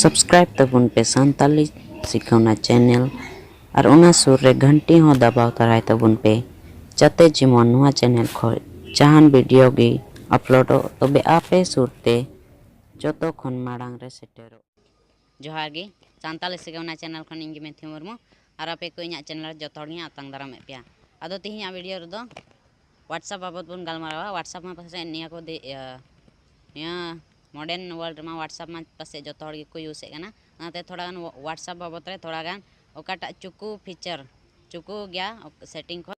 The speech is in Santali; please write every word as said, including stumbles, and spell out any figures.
Subscribe ᱛᱟᱵᱚᱱ ᱯᱮ ᱥᱟᱱᱛᱟᱞᱤ ᱥᱤᱠᱷᱟᱹᱣᱱᱟ channel, ᱟᱨ ᱚᱱᱟ ᱥᱩᱨ ᱨᱮ ᱜᱷᱟᱱᱴᱤ ᱦᱚᱸ ᱫᱟᱵᱟᱣ ᱛᱟᱨᱟᱭ ᱛᱟᱵᱚᱱ ᱯᱮ, ᱡᱟᱛᱮ ᱡᱮᱢᱚᱱ ᱱᱚᱣᱟ channel ᱠᱷᱚᱱ ᱡᱟᱦᱟᱱ video ᱜᱮ uploadᱚᱜ, ᱛᱚᱵᱮ ᱟᱯᱮ ᱥᱩᱨ ᱛᱮ ᱡᱚᱛᱚ ᱠᱷᱚᱱ ᱢᱟᱲᱟᱝ ᱨᱮ ᱥᱮᱴᱮᱨᱚᱜ᱾ ᱡᱚᱦᱟᱨ ᱜᱮ, ᱥᱟᱱᱛᱟᱞᱤ ᱥᱤᱠᱷᱟᱹᱣᱱᱟ channel ᱠᱷᱚᱱ ᱤᱧ ᱜᱮ ᱢᱮᱛᱷᱤ ᱢᱩᱨᱢᱩ, ᱟᱨ ᱟᱯᱮ ᱠᱚ ᱤᱧᱟᱹᱜ channel ᱨᱮ ᱡᱚᱛᱚ ᱦᱚᱲ ᱜᱤᱧ ᱟᱛᱟᱝ ᱫᱟᱨᱟᱢᱮᱫ ᱯᱮᱭᱟ᱾ ᱟᱫᱚ ᱛᱮᱦᱮᱧᱟᱜ video ᱨᱮᱫᱚ WhatsApp ᱵᱟᱵᱚᱫ ᱵᱚᱱ ᱜᱟᱞᱢᱟᱨᱟᱣᱟ᱾ WhatsApp ᱢᱟ ᱯᱟᱥᱮᱡ ᱱᱤᱭᱟᱹ ᱠᱚ ᱫᱤ-, ᱤᱭᱟᱹ, ᱱᱤᱭᱟᱹ modern world ᱨᱮᱢᱟ WhatsApp ᱢᱟ ᱯᱟᱥᱮᱡ ᱡᱚᱛᱚ ᱦᱚᱲ ᱜᱮᱠᱚ useᱮᱫ ᱠᱟᱱᱟ᱾ ᱚᱱᱟᱛᱮ ᱛᱷᱚᱲᱟ ᱜᱟᱱ WhatsApp ᱵᱟᱵᱚᱫ ᱨᱮ ᱛᱷᱚᱲᱟ ᱜᱟᱱ ᱚᱠᱟᱴᱟᱜ ᱪᱩᱠᱩ feature, ᱪᱩᱠᱩ ᱜᱮᱭᱟ setting ᱠᱷᱚᱱ,